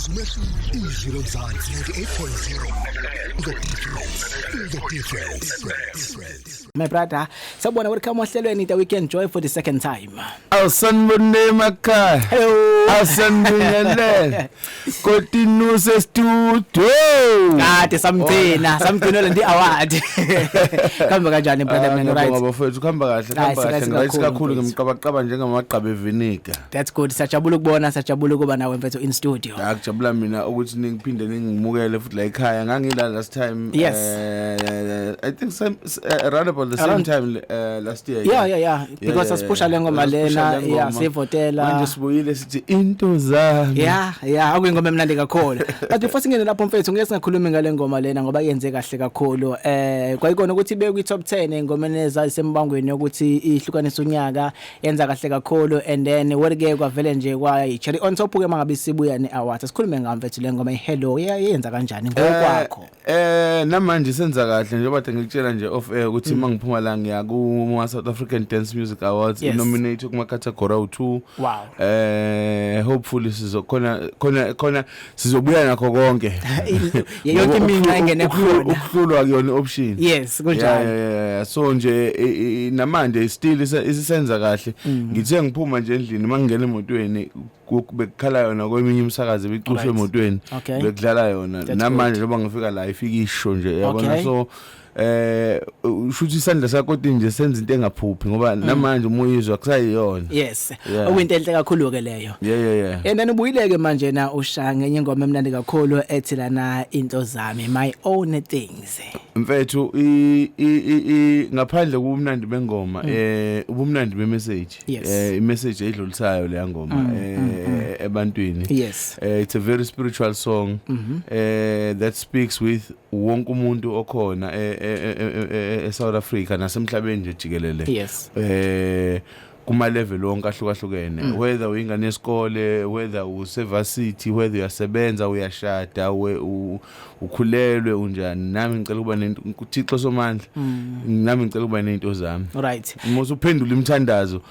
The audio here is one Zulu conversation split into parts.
Izwi lomzansi 98.0. The difference. The difference. My brother, sawubona, welcome ohlelweni The Weekend Joy for the second time. Awusanibona emakhaya. Hello. Awusanibingelele. Kotinuse studio. Kade samgcina, samgcinela ndi award. Khamba kanjani, brother man, right? Ngiyabonga bafethu, kuhamba kahle, Hayi, kuhamba kahle. sikahle Ngiright kakhulu, kakhulu, mfethu. ngimqabaqaba njengamagqabe eviniga. That's good. Sajabula ukubona, sajabula ukuba nawe, mfethu, in studio. Akujabula mina ukuthi ningiphinde ningimukele futhi la ekhaya. Ngangila last time. Yes. I think same around about the same time last year. Yeah. Because asipusha le ngoma lena, yeah, sivotela. Manje sibuyile sithi into zami. Yeah, akuyingoma emnandi kakhulu. But before singene lapho, mfethu, ngeke singakhulumi ngale ngoma lena ngoba yenze kahle kakhulu. Kwayikona ukuthi ibe kwi top 10 engomeni ezisembangweni yokuthi ihlukanisa unyaka, yenza kahle kakhulu, and then worke kwavele nje kwa cherry on top ke mangabe sibuya ne awards. Sikhulume ngayo, mfethu, le ngoma iHello, yenza kanjani ngokwakho? Namanje senza kahle njengoba kade ngikutshela nje off air ukuthi mangiphuma la ngiya ku South African Dance Music Awards, nominate kuma category awu2. Hopefully sizokhona khona khona sizobuya nakho konke. Yonke iminxa engene khona. Ukuhlulwa akuyona option. Yes, kunjalo. Yeah. So nje namanje still isisenza kahle. Ngithe ngiphuma nje endlini, mangingena emotweni bekukhala yona kweminye imisakazo ebicushwe emotweni. Bekudlala yona. That's Namanje njengoba ngifika la ifika isho nje, yabona. So ushuthi isandla sakoti nje senza into engaphuphi ngoba namanje uma uyizwa kusayiyona. Okuyinto enhle kakhulu ke leyo. Yeah. And then ubuyileke manje na ushaya ngenye ingoma emnandi kakhulu ethi lana Into Zami, My Own Things. Mfethu, i i i ngaphandle kubumnandi bengoma, ubumnandi bemessage, imessage edlulisayo leya ngoma ebantwini. It's a very spiritual song that speaks with wonke umuntu okhona e South Africa nasemhlabeni nje jikelele. Kuma level wonke ahlukahlukene, whether uyingane yesikole, whether usevarsity, whether uyasebenza, uyashada, ukhulelwe, unjani, nami ngicela ukuba nento uThixo Somandla, nami ngicela ukuba nento zami. Uma usuphendula imithandazo,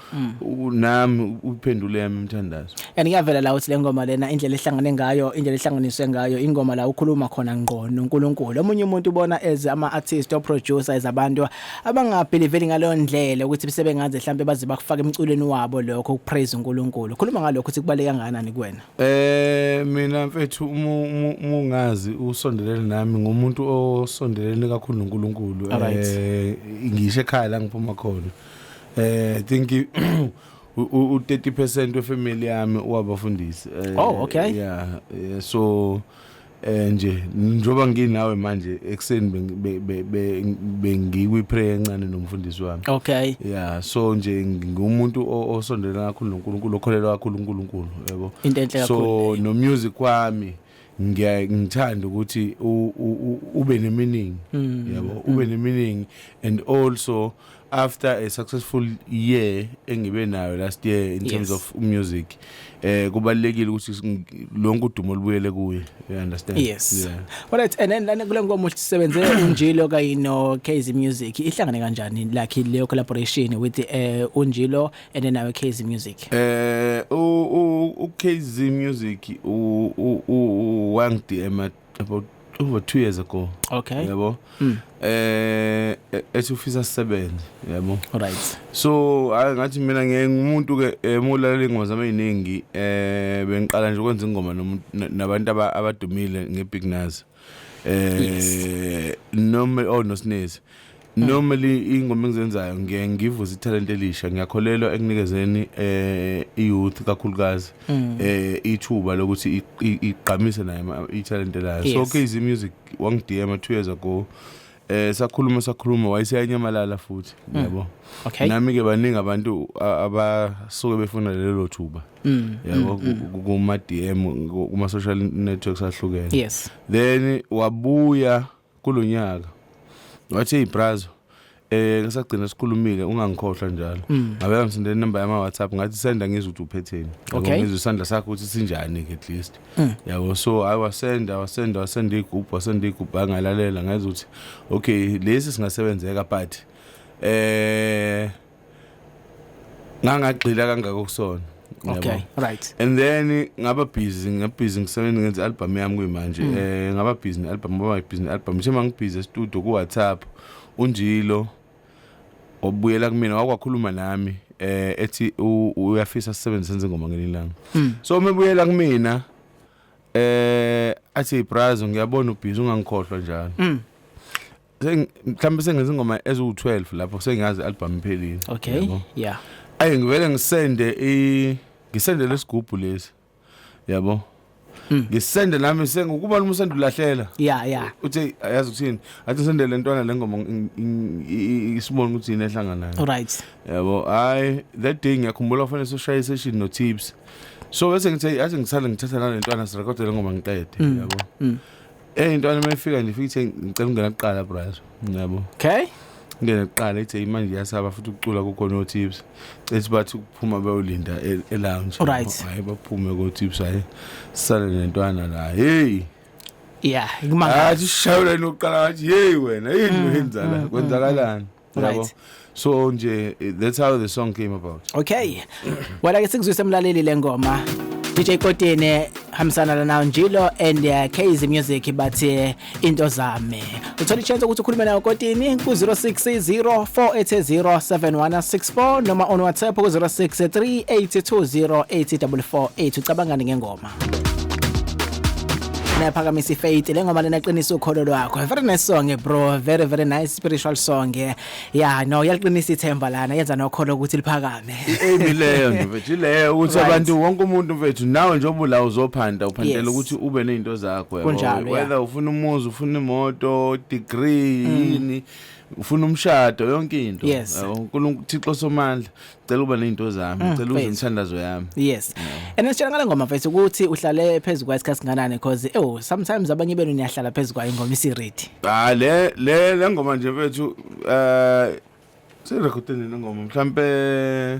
nami uphendule yami imithandazo. And kuyavela la uthi le ngoma lena, indlela ehlangane ngayo, indlela ehlanganiswe ngayo ingoma, la ukhuluma khona ngqo noNkulunkulu. Omunye umuntu ubona as ama artist or producer as abantu abangabelieve ngaleyo ndlela ukuthi sebengaze mhlambe baze bakufaka emculweni wabo lokho ukupraise uNkulunkulu. Khuluma ngalokho ukuthi kubaleka kangakanani kuwena. Mina mfethu, uma ungazi usondelene nami, ngumuntu osondelene kakhulu noNkulunkulu. Ngisho ekhaya la ngiphuma khona. I think u 30% wefamily yami wabafundisi. Yeah, so nje njoba nginawe manje ekseni bengikwi prayer encane nomfundisi wami. Yeah, so nje ngumuntu osondelene kakhulu noNkulunkulu, okholelwa kakhulu uNkulunkulu, yabo. Into enhle So kakhulu. no music wami ngithanda ukuthi ube nemeaning, yabo, ube nemeaning. And also after a successful year engibe nayo last year in terms of music, kubalekile ukuthi lonke udumo lubuyele kuye, you understand? Yes. Yeah. Alright, and then lana kule ngoma usebenze uNjilo kanye no KZ Music. Ihlangane kanjani like leyo collaboration with uNjilo and then nawe KZ Music? U KZ Music u wangi DM about over 2 years ago. Yabo. Ethi ufisa sisebenze, yabo. So hayi, ngathi mina ngeke, ngumuntu ke emulalela ingoma zami eziningi, bengiqala nje ukwenza ingoma nomuntu nabantu abadumile ngeBig Nuz. Noma oh noSnezi. Normally ingoma engizenzayo ngiye ngivuze italent elisha. Ngiyakholelwa ekunikezeni iyouth kakhulukazi ithuba lokuthi igqamise nayo italent layo. So KZ Music wangi DM 2 years ago. Sakhuluma, sakhuluma, wayeseyanyamalala futhi, yabo. Nami ke baningi abantu abasuke befuna lelo thuba, yabo, kuma DM, kuma social networks ahlukene. Then wabuya kulonyaka wathi, "Hey brazo, ngisagcina sikhulumile, ungangikhohlwa njalo." Ngabe ngisendele inamba yama WhatsApp, ngathi senda ngizwe ukuthi uphetheni. Yabo, ngizwe isandla sakho ukuthi sinjani ke at least, yabo. So I wasenda, wasenda, wasenda igubhu, wasenda igubhu, angalalela, ngezwe ukuthi okay, lesi singasebenzeka, but ngangagxila kangako kusona. yabo. Okay, right. And then ngaba busy, ngabusy ngisebenza, ngenza album yami kuyimanje. Ngaba busy ne-album, ngaba busy ne-album nje. Mangibusy e-studio ku WhatsApp, uNjilo obuyela kumina, wakwakhuluma nami ethi uyafisa sisebenze, senze ingoma ngelinye ilanga. So mebuyela kumina athi, "Brazo, ngiyabona ubusy, ungangikhohlwa njalo." Mhlawumbe sengenza ingoma eziwu-12 lapho, sengiyazi i-album iphelile. Yabo. Ayi, ngivele ngisende lesigubhu lesi, yabo. Ngisende nami sengukuba uma usende ulahlela. Uthi ayazi ukuthini, athi sende le ntwana le ngoma, isibone ukuthi yini ehlanganayo. Yabo, hayi, that day ngiyakhumbula kufanele sishaye session no Tips, so bese ngithi athi ngisale ngithatha nale ntwana, sirekhode le ngoma, ngiqede, yabo. Intwana mayifika nje, ifike ithi, "Ngicela ungena kuqala, brazo," yabo. Ngene kuqala, ithi manje iyasaba futhi ukucula, kukhona o-Tips, ethi bathi ukuphuma bayolinda e-lounge. Hayi, baphume ko-Tips, hayi, sisale nentwana la, hey. Kumanga. Athi shayela nokuqala, wathi, "Hey wena, yini wenza la? Kwenzakalani?" Yabo. So nje that's how the song came about. Okay. Wena ke sikuzwise emlaleli le ngoma. DJ Kotini hambisana la nawo Njilo and KZ Music, bathi Into Zami. Uthola ichance ukuthi ukhulume nawo Kotini ku 0604807164 noma on WhatsApp ku 0638208448. Ucabangani ngengoma? Nayaphakamisa ifaith le ngoma lena, qinisa ukholo lwakho. Very nice song, bro, very very nice spiritual song. Yeah, no, yaliqinisa ithemba lana, yenza nokholo ukuthi liphakame. I-aim leyo nje, mfethu, ileyo ukuthi abantu, wonke umuntu, mfethu, nawe njengoba ula uzophanda, uphandela ukuthi ube nezinto zakho, yabo. Kunjalo, yeah. Whether ufuna umuzi, ufuna imoto, degree, yini, ufuna umshado, yonke into. Yabo, uNkulunkulu Thixo Somandla, cela uba nezinto zami, cela uze mfethu. Imithandazo yami. Yes, and sitshela ngale ngoma, mfethu, ukuthi uhlale phezu kwayo isikhathi singanani, because oh, sometimes abanye benu niyahlala phezu kwayo ingoma isi-ready. Ah, le ngoma nje, mfethu, sirekhodeni le ngoma mhlambe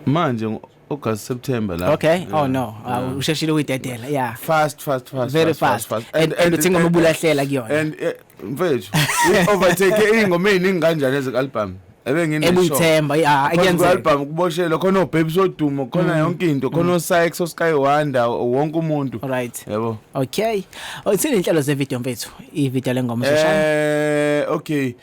manje ngo-August, September la. Okay, oh no, usheshile uyidedela, yeah. Fast, fast, fast. Very fast, and uthi ingoma ubulahlela kuyona. And mfethu, i-overtake ingoma eziningi kanjani eze-album ebengine. Ebuyithemba, yeah, kuyenzeka. Album kuboshelwe khona oBaby Sodumo, khona yonke into, khona oSykes, oSky Wonder, wonke umuntu. Yabo. Okay, oh, ithini inhlelo ze-video, mfethu, i-video lengoma uzoshaya? Okay.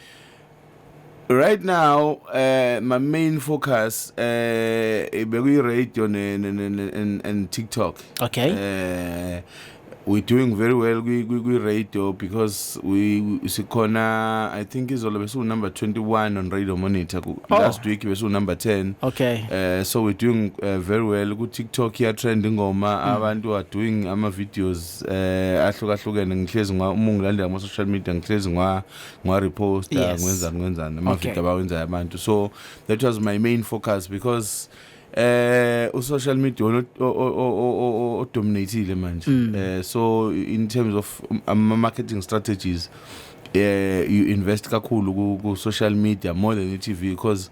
Right now my main focus bekuyi radio ne, ne, ne, ne and TikTok. We're doing very well kwi radio because we sikhona, I think izolo besu number 21 on Radio Monitor. Last week besu number 10. So we're doing very well ku TikTok, iya trend ingoma, abantu are doing ama videos ahlukahlukene. Ngihlezi ngwa, uma ngilandela ama social media, ngihlezi ngwa repost, ngwenzani, ngwenzani, ama video abawenzayo abantu. So that was my main focus because u social media o dominateile manje. So in terms of marketing strategies, you invest kakhulu ku social media more than i-TV, because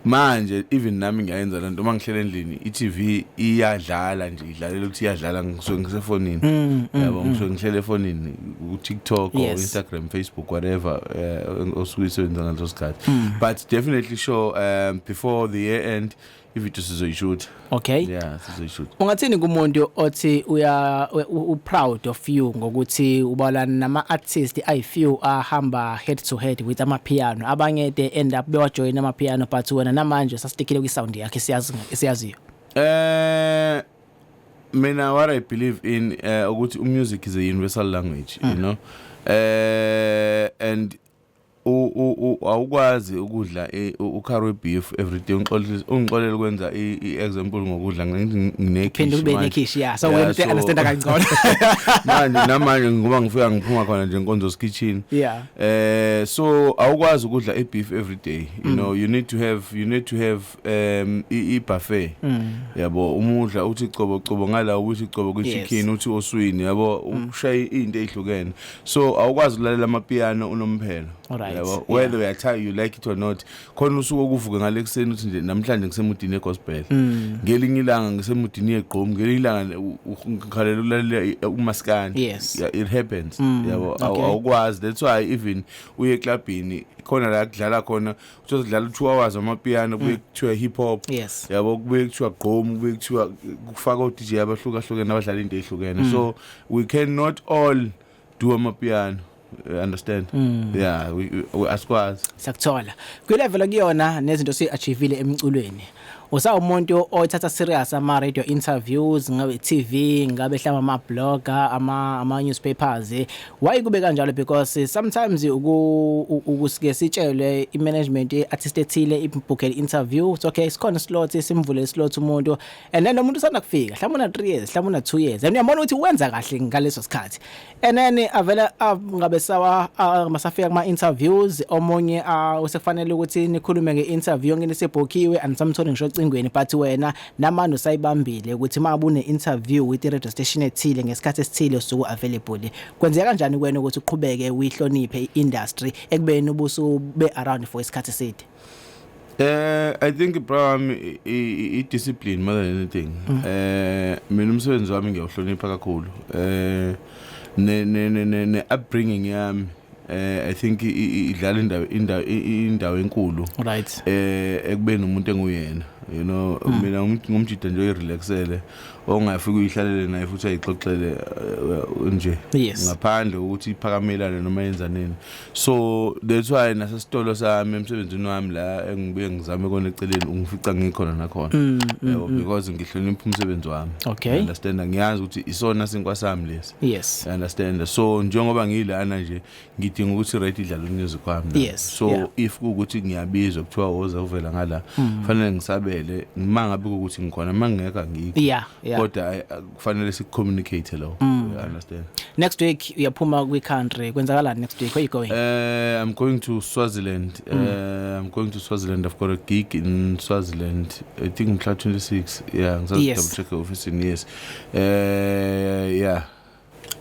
manje even nami ngiyayenza lento, uma ngihlele endlini i-TV iyadlala nje, idlalela ukuthi iyadlala, ngisuke ngisefonini, yabo, ngisuke ngihlele efonini ku TikTok or Instagram, Facebook, whatever osuke isebenza ngaleso sikhathi. But definitely sure, before the year end ivideo sizoyishoot. Yeah, sizoyishoot. Ungathini kumuntu othi uya u proud of you ngokuthi ubala nama artists ayi-few ahamba head to head with amapiano, abanye they end up bewajoin amapiano, but wena namanje sasitikile kwi sound yakhe siyazi siyaziyo? Mina, what I believe in ukuthi music is a universal language. And awukwazi ukudla ucurry beef every day. Ungixolele, ungixolele ukwenza i-example ngokudla, phinde nginekhishi ube manje. nekhishi, yeah, so Yeah, wena understand kangcono. Manje namanje ngoba ngifika ngiphuma khona nje Nkonzo's Kitchen. So awukwazi ukudla i-beef every day. You need to have i buffet. Yabo, umudla uthi cobo cobo ngala, uthi cobo ku chicken, uthi oswini, yabo, ushaye into ezihlukene. So awukwazi ukulalela amapiano unomphelo. Yabo, whether we are tired, you like it or not, khona usuku okuvuke ngale kuseni uthi nje namhlanje ngisemudini egospel, ngelinye ilanga ngisemudini yegqom, ngelinye ilanga ngikhalela ukulalela umaskandi. Yeah, it happens, yabo. Awukwazi, that's why even uye eclubini khona la kudlala khona, uthola kudlala 2 hours amapiano, kubuye kuthiwa hip hop, yabo, kubuye kuthiwa gqom, kubuye kuthiwa kufaka o-DJ abahlukahlukene abadlala into ezihlukene. So we cannot all do amapiano, you understand? Yeah, we asikwazi. Siyakuthola. Kwilevel kuyona nezinto siachievile emculweni, usawumuntu othatha serious ama radio interviews, ngabe TV, ngabe hlamba ama blogger, ama newspapers? Why kube kanjalo? Because sometimes ukusike sitshelwe i management artist ethile ibhukhele interview, it's okay, sikhona slot, simvule slot umuntu, and then umuntu usanda kufika, mhlawumbe una 3 years, mhlawumbe una 2 years, and uyabona ukuthi wenza kahle ngaleso sikhathi, and then avela ngabe sawa masafika kuma interviews omunye usekufanele ukuthi nikhulume nge-interview ngene sebhokhiwe, anisamtholi ngisho ocingweni, but wena namanje usayibambile ukuthi uma une interview with i-radio station ethile ngesikhathi esithile usuku available. Kwenzeka kanjani kuwena ukuthi uqhubeke uyihloniphe i-industry ekubeni ubusube around for isikhathi eside? I think, bro, i discipline more than anything. Mina umsebenzi wami ngiyawuhlonipha kakhulu. Ne upbringing yami, I think idlala indawo enkulu ekubeni umuntu enguyena. Mina ngumjida nje oyirelaxele, ongafika uyihlalele naye futhi ayixoxele nje ngaphandle ukuthi iphakamelane noma yenzaneni. So that's why nasesitolo sami, emsebenzini wami la engibuye ngizame kona eceleni, ungifica ngikhona nakhona, yabo, because ngihlonipha umsebenzi wami. Understand? Ngiyazi ukuthi isona sinkwa sami lesi. Understand? So njengoba ngilana nje, ngidinga ukuthi radio idlale umusic wami nami. So if kuwukuthi ngiyabizwa kuthiwa woza uvela ngala, fanele ngisabele uma ngabe kuwukuthi ngikhona, uma ngingekho angikho. Kodwa kufanele sikucommunicate lo, you understand? Next week uyaphuma kwi-country. Kwenzakalani next week? Where you going? I'm going to Swaziland. I'm going to Swaziland. I've got a gig in Swaziland. I think mhla 26. Yeah, ngisazo double check office. Yes. Yeah.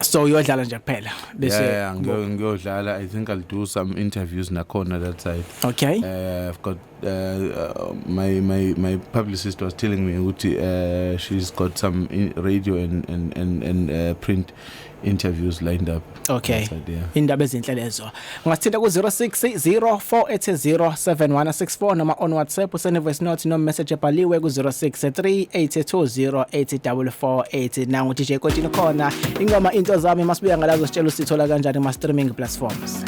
So uyodlala nje kuphela bese? Yeah, ngiyodlala. I think I'll do some interviews nakhona that side. I've got my publicist was telling me ukuthi she's got some radio and print interviews lined up. That side, yeah. Indaba ezinhle lezo. Ungasithinta ku 0604807164 noma on WhatsApp usende voice note noma message ebhaliwe ku 0638208448. Nangu DJ Kotini khona, ingoma Into Zami. Masibuya ngalazo sitshela usithola kanjani kuma streaming platforms.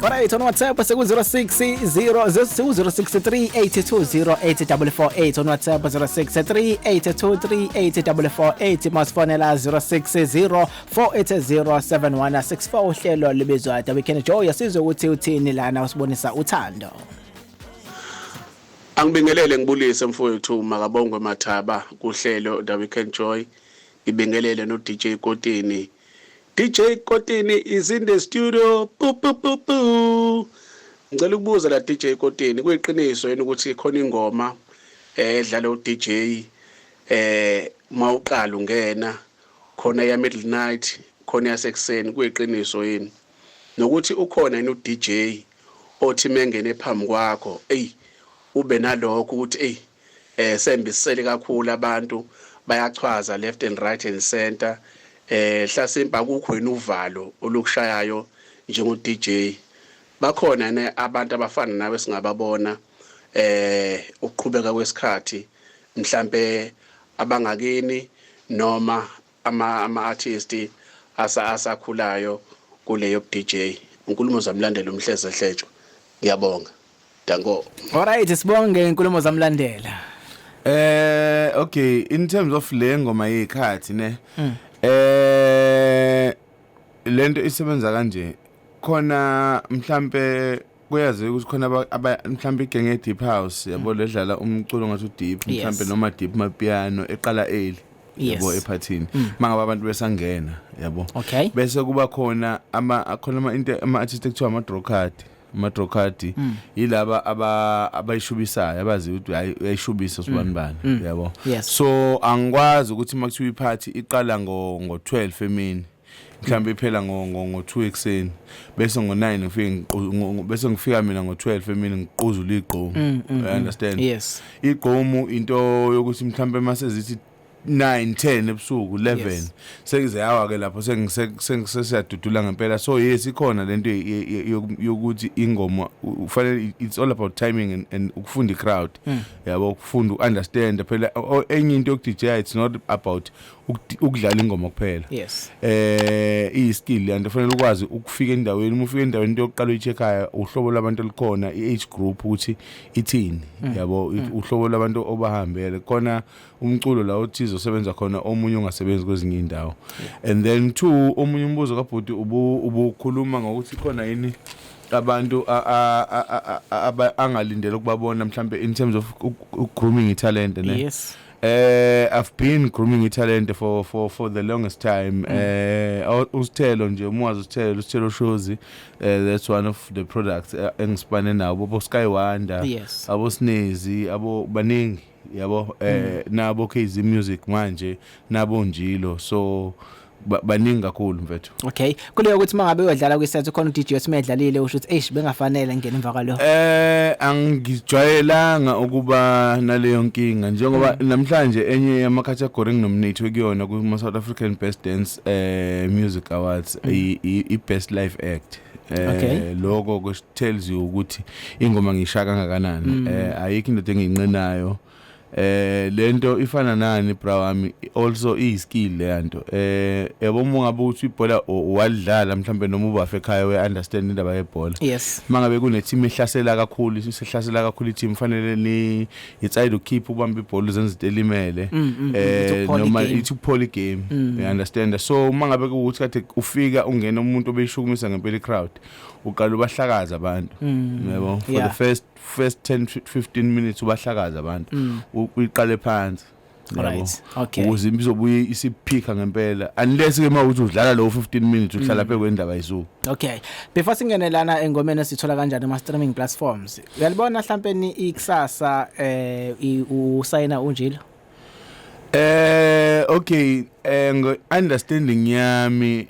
Alright, on WhatsApp seku 060 0638208448, on WhatsApp 0638238448, masifonela 0604807164. Uhlelo libizwa The Weekend Joy. Sizwe ukuthi uthini lana usibonisa uthando. Angibingelele, ngibulise mfowethu, makabongwe Mathaba kuhlelo The Weekend Joy. Ngibingelele no DJ Kotini. DJ Kotini is in the studio. Pu pu pu pu. Ngicela ukubuza la DJ Kotini, kuyiqiniso yini ukuthi khona ingoma edlala u DJ mawuqala ungena khona ya midnight, khona yasekuseni, kuyiqiniso yini? Nokuthi ukhona yini u DJ othi mengene phambi kwakho, ey, ube nalokho ukuthi ey, sembisele kakhulu, abantu bayachwaza left and right and center, hlasimba akukho yini uvalo olukushayayo njengo DJ? Bakhona ne abantu abafana nawe singababona ukuqhubeka kwesikhathi, mhlambe abangakini noma ama artist asakhulayo kuleyo DJ? Inkulumo zamlandela umhleze hletshwa. Ngiyabonga, danko. Alright, sibonge inkulumo zamlandela. Okay, in terms of le ngoma yekhathi ne, lento isebenza kanje khona, mhlambe kuyaziwa ukuthi khona mhlambe igenge ye deep house, yabo, ledlala umculo ngathi deep, mhlambe noma deep mapiano eqala early, yabo, ephathini mangabe abantu besangena, yabo. Bese kuba khona ama artist ekuthiwa ama draw card. Ama draw card yilaba abayishubisayo, abazi ukuthi hayi, uyayishubisa sibani bani, yabo. So angikwazi ukuthi makuthiwa iphathi iqala ngo 12 emini, Mhlawumbe iphela ngo 2 ekseni, bese ngo 9 ngifike bese ngifika mina ngo 12 emini ngiquzula igqomu. You understand? Yes. Igqomu into yokuthi mhlawumbe mase zithi 9, 10 ebusuku, 11, sekuze yawa ke lapho, sesiyadudula ngempela. So yes, ikhona lento yokuthi ingoma ufanele, it's all about timing and ukufunda i-crowd, yabo, ukufunda u-understand phela. Enye into yoku-DJ, it's not about ukudlala ingoma kuphela. Iyiskill yanto, fanele ukwazi ukufika endaweni. Uma ufika endaweni, into yokuqala uyi-check-ayo uhlobo lwabantu olukhona, i-age group ukuthi ithini, yabo, uhlobo lwabantu obahambele khona, umculo la othize osebenza khona, omunye ongasebenzi kwezinye indawo. And then two, omunye umbuzo kabhuti ubukhuluma ngokuthi khona yini abantu angalindele ukubabona mhlambe in terms of grooming italent, ne? Yes. I've been grooming italent for the longest time. Usithelo nje, umwazi usithelo, usithelo Shozi, that's one of the products engisipane nabo, bo Sky Wonder, abo Snezi, abo baningi, yabo, nabo KZ Music manje, nabo Njilo, so baningi kakhulu, mfethu. Okay, kuleyo ukuthi mangabe uyodlala kwi-set, khona uDJ osimedlalile usho ukuthi eish, bengafanele ngene emva kwalo? Angijwayelanga ukuba naleyo nkinga, njengoba namhlanje enye yama category enginominate kuyona kuma South African Best Dance Music Awards, i Best Live Act. Lokho ku tells you ukuthi ingoma ngishaka kangakanani. Ayikho into engiyinqenayo. Lento ifana nani, bra wami, also iyiskill leyanto. Yabo, uma ngabe uthi ibhola walidlala mhlambe noma ubafe ekhaya, we understand indaba yebhola. Mangabe kune team ehlasela kakhulu, isihlasela kakhulu i-team, fanele ni it's either keep ubambe ibhola, uzenza into elimele, It's noma game. It's poly game, you understand? So mangabe kuwukuthi kade ufika ungena umuntu obeyishukumisa ngempela i-crowd, uqala ubahlakaza abantu, yabo, for the first 10 15 minutes ubahlakaza abantu, uyiqale phansi, yabo. Right, okay. Ukuze izobuye isiphika ngempela, unless ke mawuthi udlala lo 15 minutes uhlala phe kwendaba isuku. Okay, before singene lana engomeni, sithola kanjani ama streaming platforms? Uyalibona mhlambe ni ikusasa usayina unjilo? Okay, ngo understanding yami,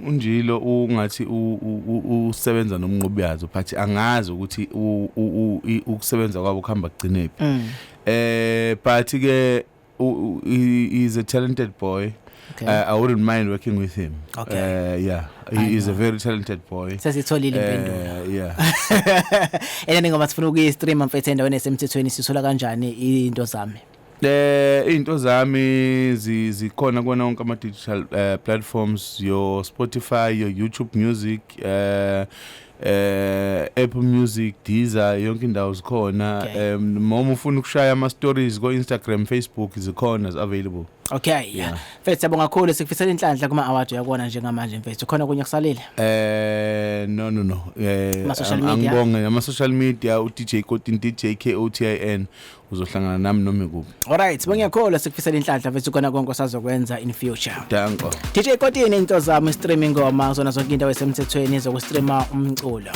unjilo ungathi usebenza nomnqobiyazo, but angazi ukuthi ukusebenza kwabo kuhamba kugcinephi. But ke he is a talented boy. I wouldn't mind working with him. Yeah, I he is a know. very talented boy. Sesitholile impendulo. Yeah. Ena ngoma sifuna ukuyi-stream, mfethu, endaweni esemthethweni, sithola kanjani into zami? Into zami zikhona kona wonke ama digital platforms, your Spotify, your YouTube Music, Apple Music, Deezer, yonke indawo zikhona. Noma ufuna ukushaya ama stories ko Instagram, Facebook, zikhona, is available. Okay. Yeah. Mfethu, siyabonga kakhulu, sikufisela inhlanhla kuma award uyakubona njengamanje, mfethu. Khona kunye kusalile? No. Ama social media? Angibonge, ama social media, u DJ Kotin, DJ K O T I N, uzohlangana nami noma ikuphi. Alright, sibonge kakhulu, sikufisela inhlanhla, mfethu, khona konke osazokwenza in future. Danko. DJ Kotini, into zami, streaming ngoma zona zonke indawo esemthethweni zokustreama umculo.